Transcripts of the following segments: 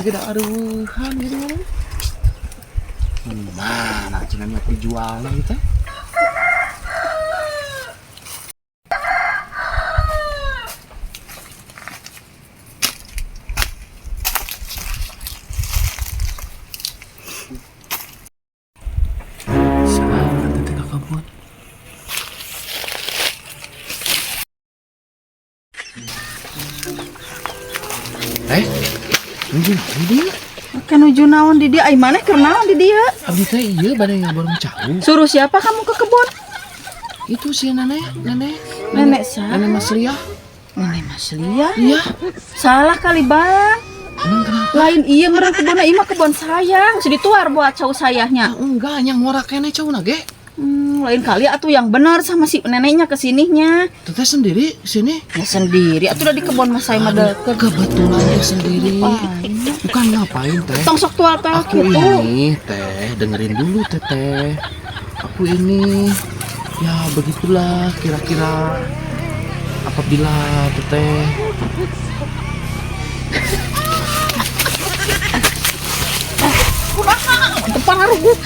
Ge da areuhan gitu kan. Mana cenah nya dijualna ieu teh? Saha teh ka kebun? Eh, nuju naon di? Kan nuju naon di dia, ai maneh keur naon di dia? Abdi teh ieu bade ngaborong cau. Suruh siapa kamu ke kebun? Itu si nenek, nenek. Nenek siapa? Nenek Mas Lia. Nenek Mas Lia? Iya. Salah kali, Bang. Emang kenapa? Lain iya meureun kebunna, ieu mah kebun saya. Geus dituar buat cau sayahnya. Ah, enggak, yang ngora keneh cauna ge. Lain kali atuh yang benar sama si neneknya kesininya. Teteh sendiri sini? Ya sendiri, atuh udah di kebun mas saya mah deket. Kebetulan dia sendiri. Ngapain? Bukan ngapain teh. Tong sok tual-tual Aku gitu. ini teh, dengerin dulu teteh. Aku ini ya begitulah kira-kira apabila teteh Kunaon teu pararuguh.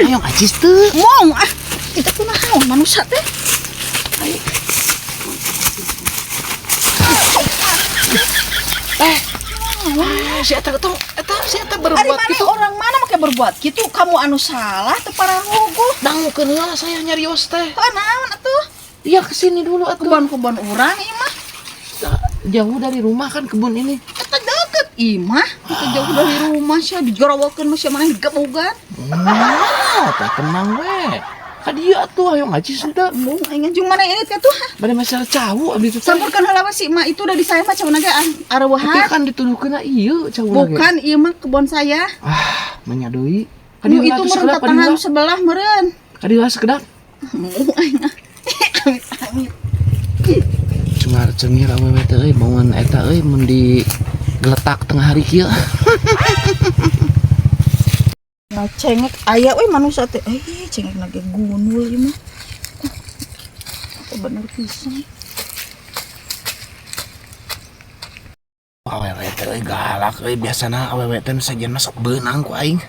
Ayo acis tuh. Mong ah, itu kunaon manusia teh? Si eta tong eta si eta Ari berbuat mana gitu. orang mana make berbuat gitu? Kamu anu salah teu pararuguh. Dangukeun heula saya nyarios teh. Heuh naon atuh? Iya kesini dulu atuh. Kebun-kebun urang ieu mah. Jauh dari rumah kan kebun ini. Eta deket ieu mah. Eta jauh dari rumah sia digarawakeun mah sia maneh digebugan. Nah, tak tenang we. Ka dieu atuh ayo ngaji sudah. Mung aing jeung mana ini teh tuh. Bade masalah cau abdi teh. Sampurkeun heula we si emak itu udah di saya mah cauna ge Tapi areuhan. kan dituduhkeun ieu cauna ge. Bukan ieu mah kebun saya. Ah, menya deui. Ka Nu dieu itu atuh meureun sekedap, ka dieu tetangan lah. sebelah meureun. Ka dieu lah sekedap. Mung aing. Amit amit. Cengar cengir awewe teh euy bangun eta euy mun digeletak tengah hari kieu. Nah cengek aya we manusia teh. Cengek na ge gunul ieu mah. Apa bener pisan. Awewe teh euy galak euy biasana awewe teh nu sajian mah sok beunang ku aing.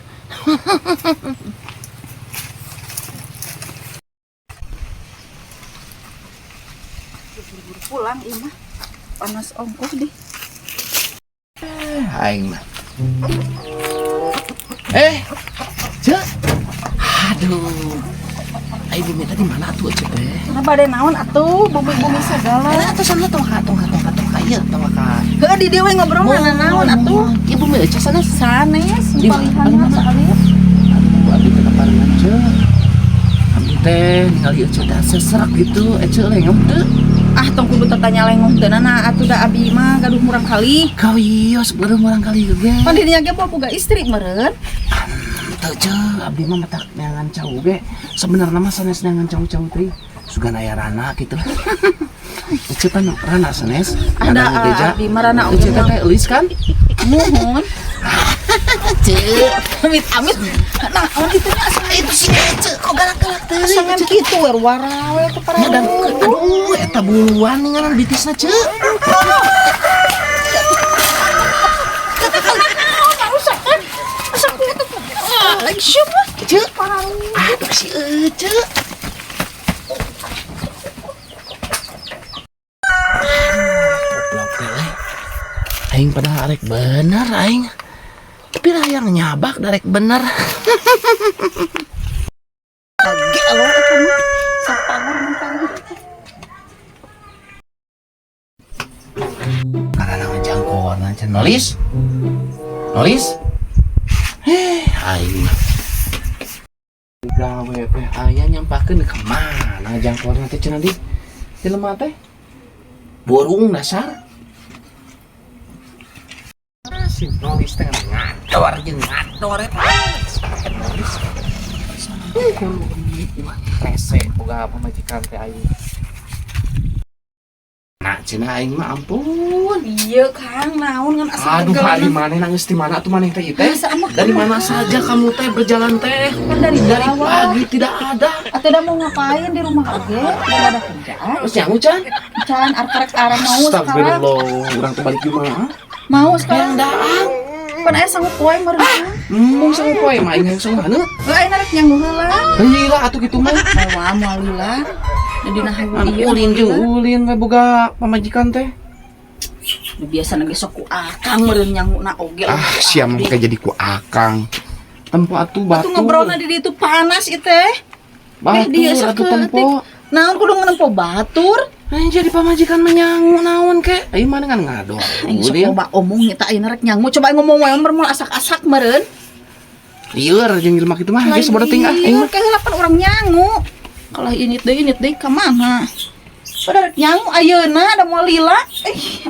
Buru-buru pulang ieu mah. Panas ongkoh deh. Aing mah. Cek. Aduh. Aing bumi tadi mana atuh Cek teh? Karena bade naon atuh bumi-bumi segala. Atuh sana tong ka tong ka tong ka tong ka ieu tong ka. Heuh di dieu we ngobrol mana naon atuh. Ieu bumi Ece sanes. Sanes Di palihan mana? saalit. Aduh, abdi teh kaparengan Cek. Abdi teh ningali Ece teh seserak gitu, Ece lengong teu. Ah tong kudu tatanya lengoh teu nana atuh da abi mah gaduh murang kali. Kau iya sebelum murang kali ge. Pan dirinya ge boga istri meureun. Teu Cek, abdi mah matak neangan cau ge. Sebenarnya mah sanes neangan cau-cau teh. Sugan aya rana gitu. Ece pan rana sanes. Ada Rana geja. abdi mah rana oge Ece teh mah. teh eulis kan? Muhun. Cek. Amit amit. Nah, naon itu nya asa Itu si Ece kok galak-galak teuing. asangan kitu we warawe teh Ya dan pararuguh. aduh eta buluan ngaran bitisna Cek. Manusia teh. Asa kitu. Ah, lagi sieu mah. Cek. Aduh si Ece. Goblok teh leh. Aing padahal arek bener aing. Tapi lah yang nyabak darek bener. Gelo eta mah. Sapangur mah. Karena nama jangkorna cenah nolis. Nolis. Aing mah. Gawe teh aya nyampakeun ke mana jangkorna teh cenah di jelema teh. Burung dasar. Si nolis teh ngador jeung ngador eta. Nolis. Rese boga pamajikan teh aing. Nah, cenah aing mah ampun. Iya Kang, naon ngan asa Aduh, tegal hari mana nangis di mana tuh maneh teh ieu teh? Masa ama Dari mana saja kamu teh berjalan teh? Kan dari Dari bawah. pagi tidak ada. Atau udah mau ngapain di rumah oge? Udah ada kerjaan. Terus nyangu can? Can arek arah mau sekarang. Astagfirullah, urang teh balik gimana? Mau sekarang. Yang daang. Pan aya sangu poe meureun. Embung sangu poe mah aing hayang sangu haneut. Heuh, ayeuna rek nyangu heula. Lila atuh kitu mah. Moal, moal lila. Da dina hawu ieu. Ulin jeung ulin we boga pamajikan teh. Nu biasa ge sok ku akang meureun nyanguna oge. Ah, sia mah make jadi ku akang. Tempo atuh Atuh batur. Ngobrolna di ditu panas ieu teh. Batur dia atuh saketik. tempo. Naon kudu nempo batur? Aing jadi pamajikan menyangu naon ke? Aing mana kan ngado. Aing sok loba omong eta, ayeuna rek nyangu. Coba aing ngomong wae meureun moal asak-asak meureun. Lieur jeung jelema kitu mah geus bodo ting ah aing mah. Kayak lapan urang nyangu. Kalau ini deui, ini deui ka mana? Pada rek nyangu ayeuna da moal lila. Eh.